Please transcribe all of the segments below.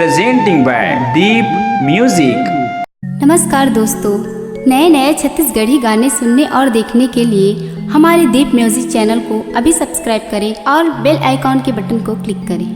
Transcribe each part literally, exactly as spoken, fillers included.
Presenting by Deep Music। नमस्कार दोस्तों, नए नए छत्तीसगढ़ी गाने सुनने और देखने के लिए हमारे दीप म्यूजिक चैनल को अभी सब्सक्राइब करें और बेल आइकॉन के बटन को क्लिक करें।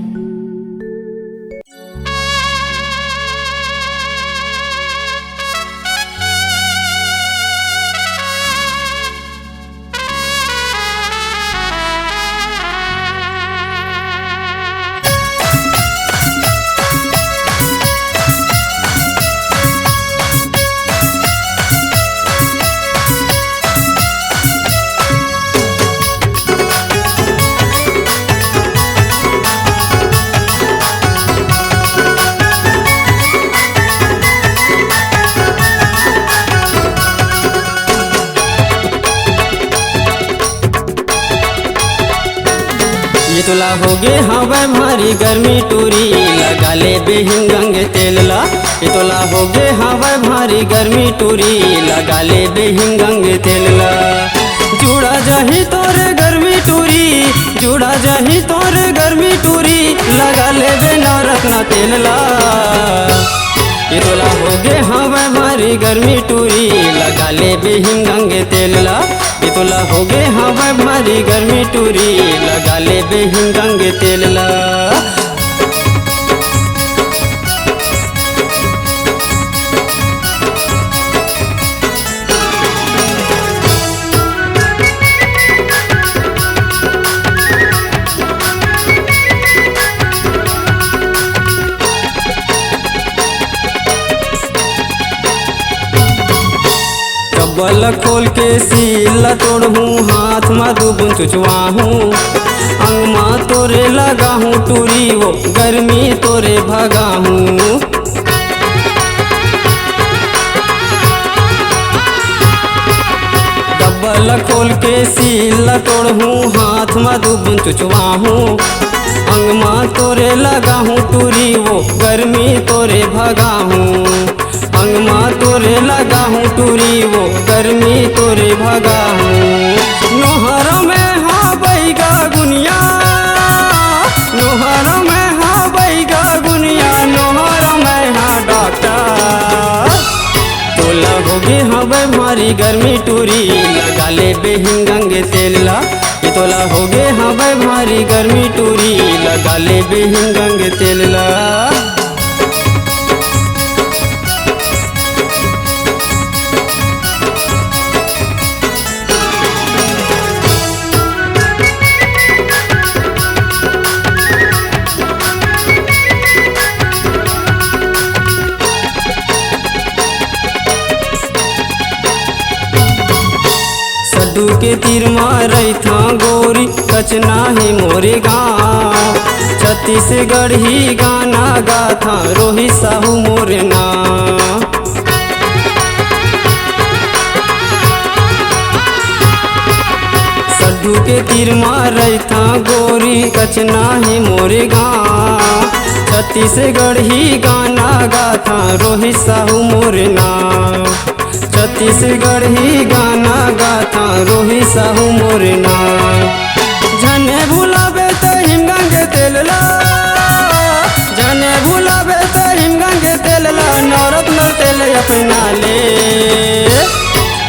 ये तोला होगे हवय भारी गर्मी टूरी, लगा ले बेहिंगंग तेल ला। ये तोला होगे हवय भारी गर्मी टूरी, लगा ले बेहिंगंग तेल ला। जुड़ा जाही तोरे गर्मी टूरी, जुड़ा जाही तोरे गर्मी टूरी, लगा ले बे नवरत्ना तेल ला। ये तोला होगे हवय भारी गर्मी टूरी, लगा ले बेहिंगंग तेल ला। ये तोला होगे हवय भारी गर्मी टूरी, लगा ले बेहिंगंग तेल ला। डब्बा ल खोल के सील ल तोड़हूँ, हाथ म दू बूंद चुचवाहूँ। अंग म तोरे लगाहूँ टूरी, वो गर्मी तोरे भगाहूँ। डब्बा ल खोल के सील ल तोड़हूँ, हाथ म दू बूंद चुचवाहूँ। अंग म तोरे लगाहूँ टूरी, वो गर्मी तोरे भगाहूँ। अंग म तोरे लगाहूँ टूरी, वो गर्मी तोरे भगाहूँ। नोहर में हा बैगा गुनिया, नोहर में हा बैगा गुनिया, नोहर में हा डॉक्टर। तोला होगे हवय भारी गर्मी टूरी, लगा ले बेहिंगंग तेल ला। ये तोला होगे हवय भारी गर्मी टूरी, लगा ले बेहिंगंग तेल ला। सड्डू के तीर म रहिथां गोरी, कचना हे मोरे गाँव। छत्तीसगढ़ी गाना गाथां, रोही साहू मोरे नाम। सड्डू के तीर म रहिथां गोरी, कचना हे मोरे गाँव। छत्तीसगढ़ी गाना गाथां, रोही साहू मोरे नाम। छत्तीसगढ़ी गाना गाथां, रोही साहू मोरे नाम। झने भुलाबे त हिमगंग तेल ला, झने भुलाबे त हिमगंग तेल ला, नवरत्न तेल अपना ले।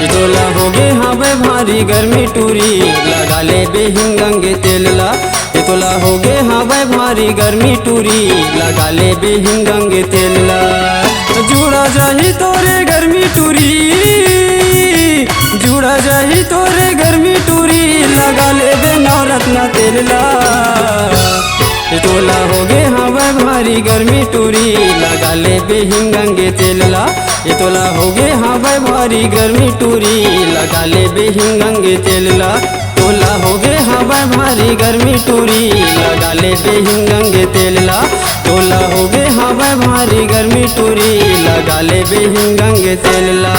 ये तोला होगे हवय भारी गर्मी टूरी, लगा ले बेहिमगंग तेल ला। ये तोला होगे हवय भारी गर्मी टूरी, लगा ले बेहिमगंग तेल ला। जुड़ा जाही तोरे गर्मी टूरी, जुड़ा जाही तोरे गर्मी टूरी, लगा ले बे नवरत्न तेल ला। ये तोला होगे हवय भारी गर्मी टूरी, लगा ले बेहिमगंग तेल ला। ये तोला होगे हवय भारी गर्मी टूरी, लगा ले बेहिमगंग तेल ला। तोला होगे हवय भारी गर्मी टूरी, लगा ले बेहिमगंग तेल ला। तोला होगे हवय भारी गर्मी टूरी, लगा ले बेहिमगंग तेल ला।